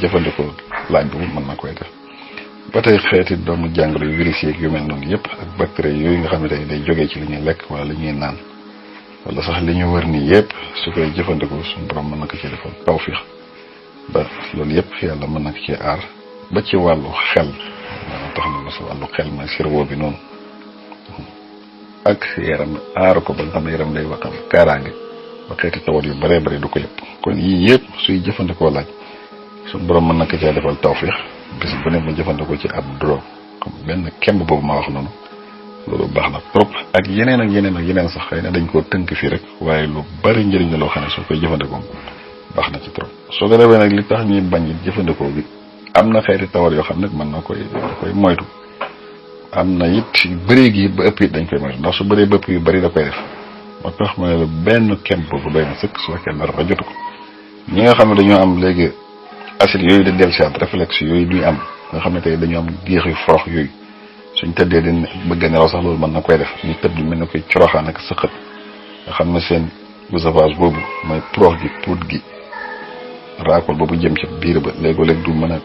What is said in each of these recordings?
jëfandikoo laaj boobu mën na koy def. ba tey xeeti doomu jàngoro yu virus yeeg yu mel noonu yëpp ak bactéries yooyu nga xam ne tey day jógee ci li ñuy lekk wala li ñuy naan wala sax li ñu wër nii yëpp su koy jëfandikoo suñu borom mën na ko ci defal tawfiix ba loolu yëpp yàlla mën na ko ci aar ba ci wàllu xel maanaam tax na ba sa wàllu xel mooy cerveau bi noonu ak yaram aar ko ba nga xam ne yaram day waxam kaaraange ba xeeti tawat yu bëree bëri du ko yëpp kon yii yëpp suy jëfandikoo laaj suñu borom mën na ko cee defal tawfiix bis bu ne mu jëfandikoo ci ab drogue comme benn kemb boobu ma wax noonu loolu baax na trop ak yeneen ak yeneen ak yeneen sax xëy na dañ koo tënk fii rek waaye lu bari njëriñ la loo xam ne soo koy jëfandikoo baax na ci trop. soo ko defee nag li tax ñuy bañ jëfandikoo bi am na xeeti tawar yoo xam ne mën na koy moytu am na it bëree gi ba ëpp it dañ koy moytu ndax su bëree ba ëpp yu bari da koy def moo tax ma ne la benn kemb boobu doy na sëkk su fekkee dara jotu ko ñi nga xam ne dañoo am léegi acide yooyu di dellusiwaat réflexe yooyu duy am nga xam ne tey dañoo am géex yu forox yooyu suñ tëddee di bëgg a nelaw sax loolu mën na koy def ñu tëdd mel na koy coroxaan ak sëqët nga xam ne seen œsophage boobu mooy prox gi puut gi raakol boobu jëm ci biir ba léegoo-léeg du mën a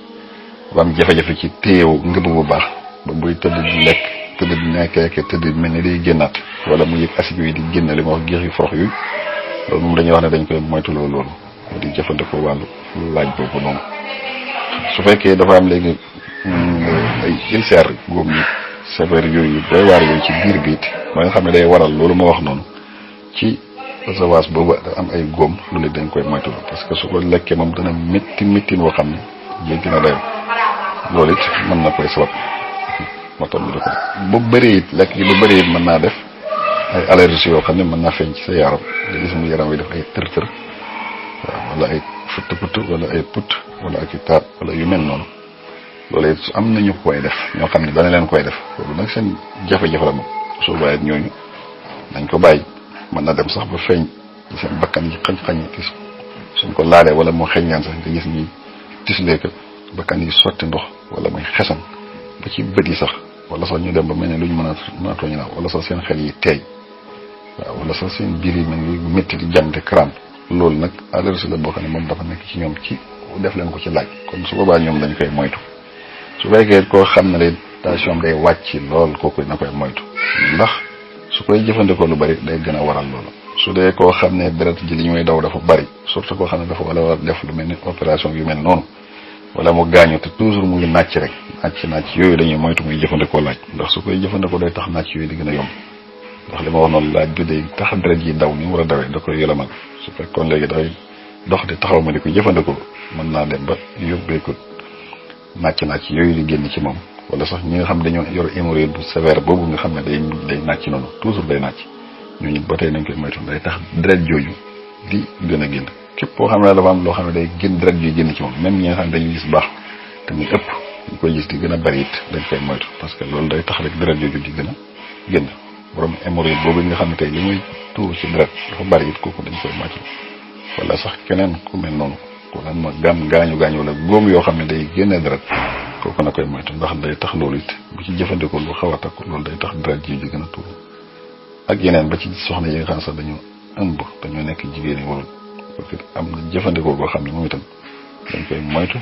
am jafe-jafe ci téyewu ngëb bu baax ba buy tëdd di lekk tëdd di nekkeeke tëdd mel ni day génnaat wala mu yëg acide yooyu di génn li ma wax géex yu forox yooyu loolu moom dañuy wax ne dañ koy moytuloo loolu di jëfandikoo wàllu laaj boobu noonu su fekkee dafa am léegi ay ulcère góom yi sévère yooyu doy waar yooyu ci biir bi it ba nga xam ne day waral loolu ma wax noonu ci œsophage boobu da am ay góom loolu dañ koy moytu parce que su ko lekkee moom dana métti boo xam ne jéggi na dayo loolu it mën na koy sabab moo tax ñu di ko bu bëree it lekk gi bu bëree it mën naa def ay allergies yoo xam ne mën naa feeñ ci sa yaram nga gis mu yaram wi def ay tër-tër waaw wala ay futt wala ay put wala ak i taat wala yu mel noonu loolu it am nañu koy def ñoo xam ne dana leen koy def loolu nag seen jafe-jafe la moom soo bàyyi ñooñu nañ ko bàyyi mën na dem sax ba feeñ ci seen bakkan yi xañ-xañ tis suñ ko laalee wala moo xeeñ leen sax nga gis ñi tislee ko bakkan yi sotti ndox wala muy xesan ba ci bët yi sax wala sax ñu dem ba mel ne lu ñu mën a tooñ naaw wala sax seen xel yi teey waaw wala sax seen biir yi mel ni métti di jam di crampe loolu nag allergie la boo xam ne moom dafa nekk ci ñoom ci def leen ko ci laaj kon su boobaa ñoom dañ koy moytu su fekkee koo xam ne day tension day wàcc lool kooku na koy moytu ndax su koy jëfandikoo lu bari day gën a waral loolu su dee koo xam ne deret ji li ñuy daw dafa bari surtout koo xam ne dafa war def lu mel ni opération yu mel noonu wala mu gaañu te toujours mu ngi nàcc rek nàcc yooyu dañuy moytu muy jëfandikoo laaj ndax su koy jëfandikoo day tax nàcc yooyu di gën a yomb ndax li ma wax noonu laaj bi day tax deret ji daw ni mu war a dawee da koy yolamal su fekkoon léegi dafay dox di taxaw ma di ko jëfandikoo mën naa dem ba yóbbee ko nàcc yooyu di génn ci moom wala sax ñi nga xam dañoo yor hémorroïde bu sévère boobu nga xam ne day nàcc noonu toujours day nàcc ñooñu ba tey nañ koy moytu day tax deret jooju di gën a génn képp koo xam ne dafa am loo xam ne day génn deret jooju génn ci moom même ñi nga xam ne dañuy gis baax te muy ëpp ñu koy gis di gën a bari it dañ koy moytu parce que loolu day tax rek deret jooju di gën a génn borom hémorroïde boobu nga xam ne tey li muy tuur ci deret dafa bari it kooku dañ koy moytu wala sax keneen ku mel noonu wala ma gaañu wala góom yoo xam ne day génne deret kooku na koy moytu ndax day tax loolu it bu ci jëfandikoo lu xaw a takku loolu day tax deret ji di gën a tuur ak yeneen ba ci soxna yi nga xam sax dañoo ëmb dañoo nekk jigéen ñi warul parce que am na jëfandikoo boo xam ne moom itam dañ koy moytu